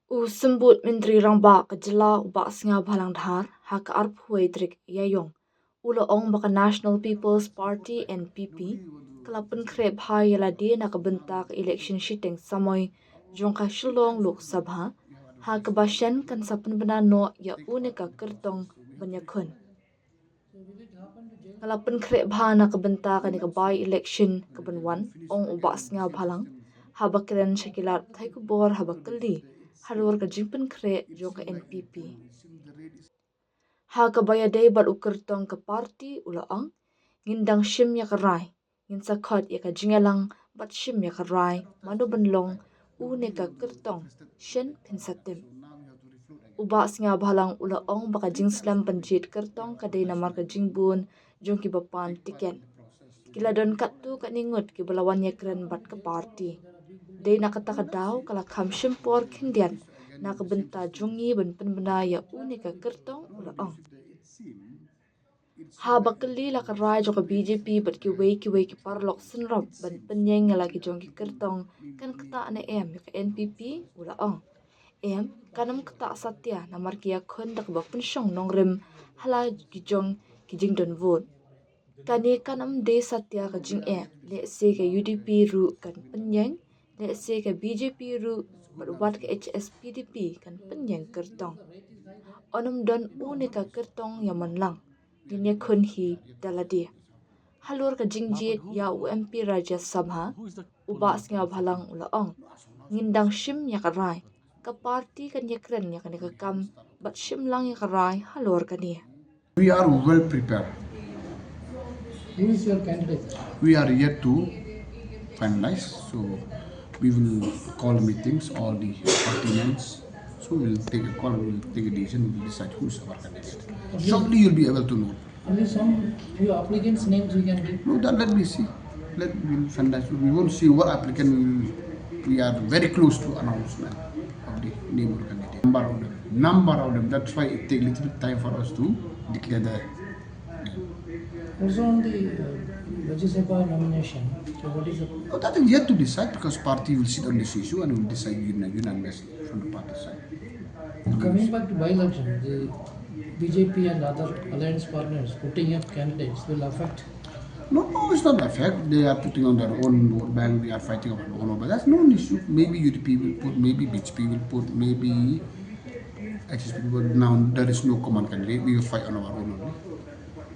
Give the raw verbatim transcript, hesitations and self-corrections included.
U Symbud Myntri Rangbah ka jylla u Bah Sniawbhalang Dhar ha ka arphew tarik Ïaïong u la ong ba ka National People's Party N P P ka la pynkhreh bha ïa lade na ka bynta ka election shiteng samoi jong ka Shillong Lok Sabha, ha kaba shen kan sa pynbna noh ïa une ka kyrtong ban ïakhun. Ka la pynkhreh bha na ka bynta kane ka by election kaban wan, ong u Bah Sniawbhalang haba kren sha ki lad pathai khubor haba kylli halor ka jingpynkhreh jong ka N P P. Ha kaba ïadei bad u kyrtong ka party u la ong, ngin dang shim ïa ka rai, ngin sa khot ïa ka jingïalang bad shim ïa ka rai mano ban long une ka kyrtong, shen phin sa tip. U Bah Sniawbhalang u la ong ba ka jingslem ban jied kyrtong ka dei namar ka jingbun jong kiba pan tiket. Ki la don katto katne ngut kiba la wan ïakren bad ka party. Dei na kata ka daw ka la kham shim por khyndiat na ka bynta jong ngi ban pynbna ïa une ka kyrtong, u la ong. Haba kylli la ka rai jong ka B J P bad kiwei kiwei ki paralok synrop ban pynïeng ïa la ki jong ki kyrtong kan ktah ne em ïa ka N P P, u la ong, em, kan ym ktah satia namar ki ïakhun da kaba pynshong nongrim ha la ki jong ki jingdon vote. Kane kan ym dei satia ka jingeh, lehse ka U D P ruh kan pynïeng, lehse ka B J P ruh bad wat ka H S P D P kan pynïeng kyrtong. Yn ym don une ka kyrtong ïa man lang, ngin ïakhun hi da lade. Halor ka jingjied ïa u M P Rajya Sabha, u Bah Sniawbhalang u la ong, ngin dang shim ïa ka rai. Ka party kan ïakren ïa kane ka kam bad shim lang ïa ka rai halor kane. We are well prepared. Who is your candidate? We are yet to finalize, so we will call meetings, all the party names. So we will take a call, we will take a decision, we will decide who is our candidate. Shortly, you'll be able to know. Only some few applicants' names we can give. No, that let me see. Let me finalize. We won't see what applicant we will. We are very close to announcement of the name of the candidate. Number of them. Number of them. That's why it take little bit time for us to declare the name. Also on the uh, Rajya Sabha nomination, so what is the... Oh, that is yet to decide because party will sit on this issue and will decide uni- unanimously from the party side. Coming back to by-election, the B J P and other alliance partners putting up candidates will affect... No, no, it's not affect. They are putting on their own vote bank. We are fighting on our own. But that's no issue. Maybe U D P will put, maybe B J P will put, maybe H S P will put. Now there is no common candidate. We will fight on our own only.